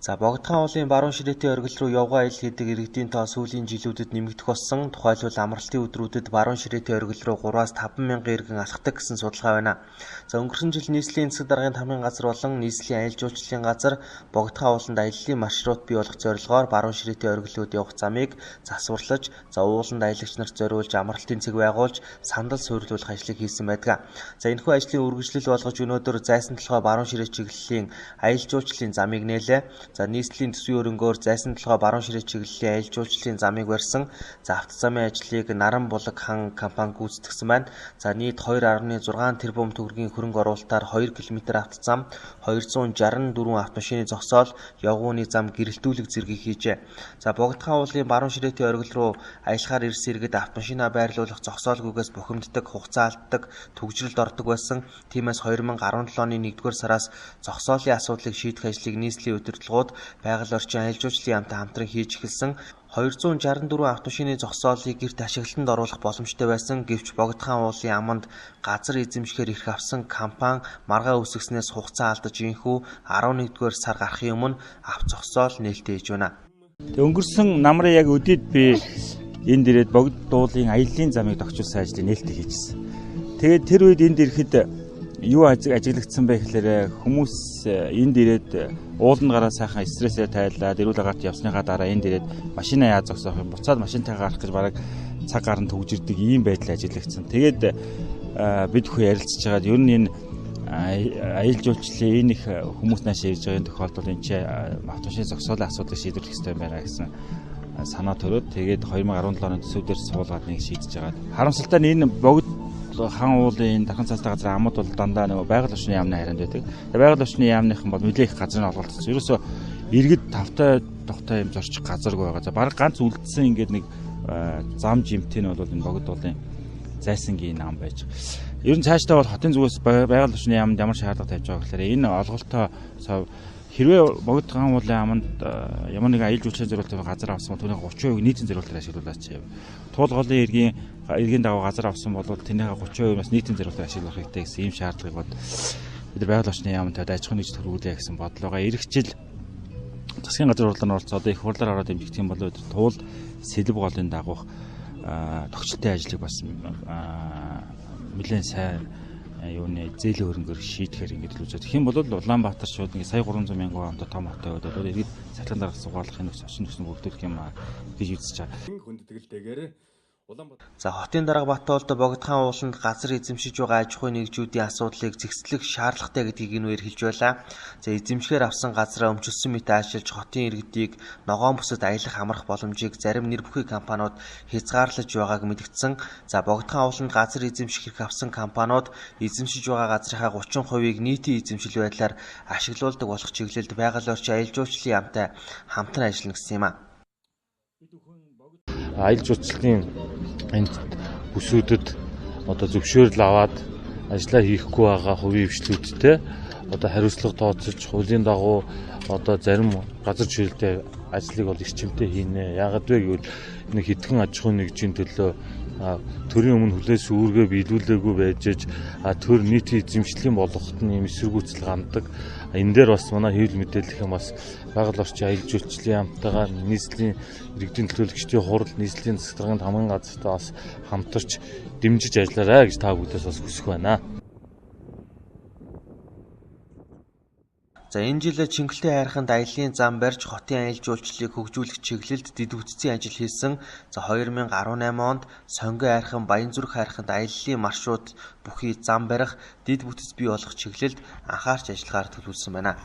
За Богдхан уулын баруун ширээтэй оргил руу явган аялал хийдэг иргэдийн тоо сүүлийн жилүүдэд нэмэгдэх болсон. Тухайлбал амралтын өдрүүдэд баруун ширээтэй оргил руу 3-5 мянган иргэн алхдаг гэсэн судалгаа байна. За өнгөрсөн жил нийслэлийн засаг даргын тамгын газар болон нийслэлийн аялал жуулчлалын газар Богдхан ууланд аяллаа маршрут бий болох зорилгоор баруун ширээтэй оргилууд явах замыг засварлаж, за ууланд аялагч нарт зориулж амралтын цэг байгуулж, сандал суйрлуулах ажлыг хийсэн байдаг. За энэхүү ажлын үргэлжлэл болгож өнөөдөр зайсан толгой баруун ширээ чиглэлийн аялал жуулчлалын замыг нээлээ. За нийслэлийн төсвийн өрөнгөөр зайсан толгой баруун ширээ чиглэлийн аялал жуулчлалын замыг барьсан. За автозамын ажлыг Наран булаг хан компани гүйцэтгэсэн байна. За нийт 2.6 тэрбум төгрөгийн хөрөнгө оруулалтаар 2 км автозам, 264 автомашины зогсоол, явгууны зам гэрэлтүүлэг зэргийг хийжээ. За Богдхан уулын баруун ширээтэй оргил руу аялахаар ирсэн иргэд автомашина байрлуулах зогсоолгүйгээс бухимддаг, хугацаа алддаг, түгжрэлд ордог байсан. Тиймээс 2017 оны 1-р сараас зогсоолын асуудлыг шийдэх ажлыг нийслэлийн удирдлагууд байгаль орчин аялал жуулчлалын яамтай хамтран хийж эхэлсэн. 264 автомашины зогсоолыг гэрт ашиглалтанд оруулах боломжтой байсан. Гэвч Богдхан уулын аманд газар эзэмшихээр эрх авсан компани маргаа үүсгэснээс хугацаа алдаж ийнхүү 11-р сар гарахын өмнө авто зогсоол нээлттэй хийж байна. Өнгөрсөн намрын яг өдөрт би энд ирээд Богд уулын аяллаа замыг тохиолсон ажлыг нээлттэй хийжсэн. Тэгээд тэр үед энд ирэхэд юу ажиглагдсан бэ гэхээр хүмүүс энд ирээд ууланд гараа сайхан стрессээ тайлаад эрүүл агаарт явсныхаа дараа энд ирээд машина яаж зогсоох юм, буцаад машинтайгаа гарах гэж бараг цаг гарan түгжирдэг ийм байдал ажиглагдсан. Тэгээд бид хүү ярилцж байгаад ер нь энэ аялал жуулчлалын энэ их хүмүүс нааш ирж байгаа энэ тохиолдолд энэ чи автомашины зогсоолын асуудлыг шийдвэрлэх хэрэгтэй байна гэсэн санаа төрөөд тэгээд 2017 оны төсөв дээр суулгаад нэг шийдэж байгаа. Харамсалтай нь энэ Богд хан уулын энэ дархан цаастай газар амууд бол дандаа нөгөө байгаль орчны яамны харанд байдаг. Тэгээ байгаль орчны яамныхан бол нэлээх их газрын олголцсон. Ерөөсөө иргэд тавтай тухтай юм зорчих газаргүй байгаа. За бараг ганц үлдсэн ингээд нэг зам жимтэй нь бол энэ Богд уулын зайсангийн ам байж байгаа. Ер нь цаашдаа бол хотын зүгээс байгаль орчны яамд ямар шаардлага тавьж байгаа гэхээр энэ олголтоо хэрвээ Богд хан уулын аманд ямар нэгэн аялал жуулчлалын зориултын газар авсан бол түүнийг 30% нийтийн зориултаар ашиглуулаач. Туул голын иргэний дагуу газар авсан бол тэрнийхээ 30% бас нийтийн зориултаар ашиглах хэрэгтэй гэсэн ийм шаардлагыг бод бид нар байгаль орчны яамд аж ахуйн нэгж төрүүлье гэсэн бодол байгаа. Ирэх жил засгийн газрын хурлаар оролцоод одоо их хурлаар ороод дэмжигдэх юм бол туул сэлб голын дагуух тогтчлтын ажлыг бас нэлээд сайн юуны зээлийн хөрөнгөөр шийдэхээр ингэж л үзээд. Тэгэх юм бол Улаанбаатар шууд нэг сая 300 мянган амтай том хоттой байдаг. Иргэд цахилгаан дарга сугаалахын нөхцөл орчин нөхцөл бүрдүүлэх юм гэж үзэж байгаа. Хүндэтгэлтэйгээр За хотын дарга Батуулд Богдхан ууланд газар эзэмшиж байгаа аж ахуйн нэгжүүдийн асуудлыг зэгцлэх шаардлагатай гэдгийг энэ үеэр хэлж байлаа. За эзэмшгээр авсан газраа өмчлөсөн мэт аашилж хотын иргэдийг ногоон бүсэд аялах амрах боломжийг зарим нэр бүхий компаниуд хязгаарлаж байгааг мэдгдсэн. За Богдхан ууланд газар эзэмших эрх авсан компаниуд эзэмшиж байгаа газрынхаа 30%-ийг нийтийн эзэмшил байдлаар ашиглуулдаг болох чиглэлд байгаль орчин аялал жуулчлалын яамтай хамтран ажиллана гэсэн юм а. Аялал жуулчлалын энэ бүсүүдэд одоо зөвшөөрөл аваад ажиллаа хийхгүй байгаа хувийн хвшлүүдтэй одоо хариуцлага тооцож хуулийн дагуу одоо зарим газар чиглэлтэй ажлыг бол эрчимтэй хийнэ. Яагаад вэ гэвэл нэг хэдхэн аж ахуйн нэгжийн төлөө төрийн өмнө хүлээс үүргээ биелүүлээгүй байж төр нийтийн эзэмшлийн болгоход нь юм эсэргүүцэл гамдаг. Энэ дээр бас манай хэвлэл мэдээллийн бас байгаль орчин аялал жуулчлалын яамтайгаа нийслэлийн иргэдийн төлөөлөгчдийн хурал, нийслэлийн засаг даргын тамгын газартай бас хамтарч дэмжиж ажиллаарай гэж та бүдээс бас хүсэх байна. За энэ жил Чингэлтэй хайрханд аяллаа зам барьж хотын аялал жуулчлалыг хөгжүүлэх чиглэлд дэд бүтцийн ажил хийсэн. За 2018 онд Сонгон хайрхан, Баянзүрх хайрханд аяллаа маршрут бүхий зам барих, дэд бүтэц бий болох чиглэлд анхаарч ажиллахаар төлөвлөсөн байна.